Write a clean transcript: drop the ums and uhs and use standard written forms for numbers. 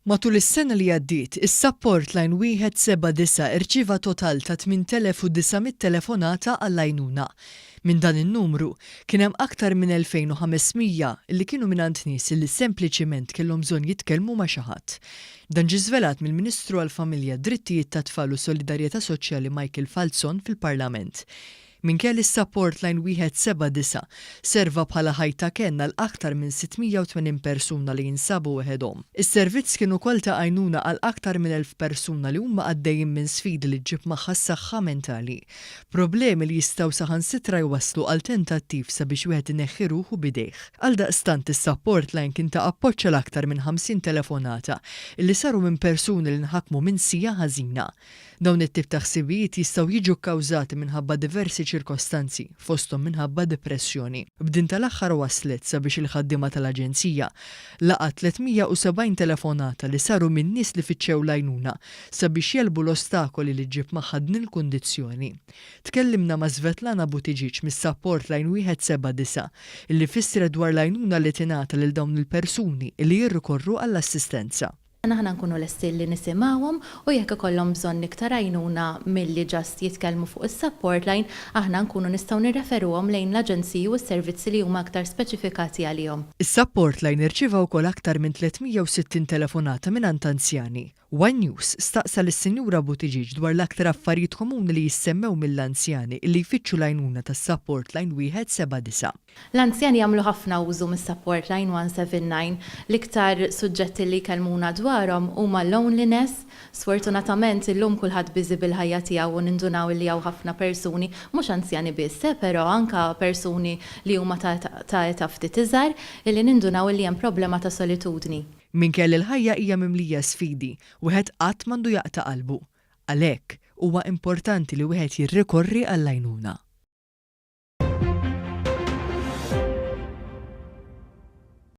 Matul is-sena li għaddiet, is-Support Line 179 irċieva total ta' 8,900 telefonata għall-għajnuna. Minn dan in-numru, kien hemm aktar minn 2,500 li kienu mingħand nies li sempliċiment kellhom bżonn jitkellmu ma' xi ħadd. Dan ġie żvelat mill-Ministru għall-Familja, Drittijiet tat-Tfal u Solidarjetà Soċjali Michael Falzon fil-Parlament. Minkejja li s-Support Line 179 serva bħala ħajt ta' kenn għal aktar minn 680 persuna li jinsabu weħedhom, is-servizz kien ukoll ta' għajnuna għal aktar minn 1,000 persuna li huma għaddejjin minn sfidi li ġġib magħha s-saħħa mentali. Problemi li jistgħu saħansitra jwasslu għal tentattiv sabiex wieħed ineħħi ruħu b'idejh. Għaldaqstant is-Support Line kien ta' appoġġ għal aktar minn 50 telefonata li saru minn persuni li nħakmu minn siegħa ħażina. Dawn it-tip ta' ħsibijiet jistgħu jiġu kkawżati minħabba diversi ċirkostanzi, fosthom minħabba dipressjoni. B'din tal-aħħar wasslet sabiex il-ħaddiema tal-Aġenzija laqgħet 370 telefonata li saru minn nies li fittxew l-għajnuna sabiex jegħlbu l-ostakoli li ġġib magħha din il-kundizzjoni. Tkellimna ma' Svetlana Buttigieg mis-Support Line 179 illi fissret dwar l-għajnuna li tingħata lil dawn il-persuni li jirrikorru għall-assistenza. Aħna nkunu lesti li nisimgħuhom u jekk ikollhom bżonn iktar għajnuna milli just jitkellmu fuq is-support line, aħna nkunu nistgħu nirreferuhom lejn l-aġenziji u s-servizzi li huma aktar speċifikati għalihom. Is-Support Line irċieva wkoll aktar minn 360 telefonata mingħand anzjani. One News staqsa lis-Sinjura Buttigieg dwar l-aktar affarijiet komuni li jissemmew mill-anzjani li jfittxu l-għajnuna tas-Support Line 179. L-anzjani jagħmlu ħafna użu mis-Support Line 179. L-iktar suġġetti li jkellmuna dwarhom huma loneliness. Sfortunatament illum kulħadd busy bil-ħajja tiegħu u nindunaw li hawn ħafna persuni, mhux anzjani biss, eh, però anke persuni li huma ta' ta' età ftit iżgħar, illi nindunaw illi hemm problema ta' solitudni. Minkejja li l-ħajja hija mimlija sfidi, wieħed qatt m'għandu jaqta' qalbu. Għalhekk, huwa importanti li wieħed jirrikorri għall-għajnuna.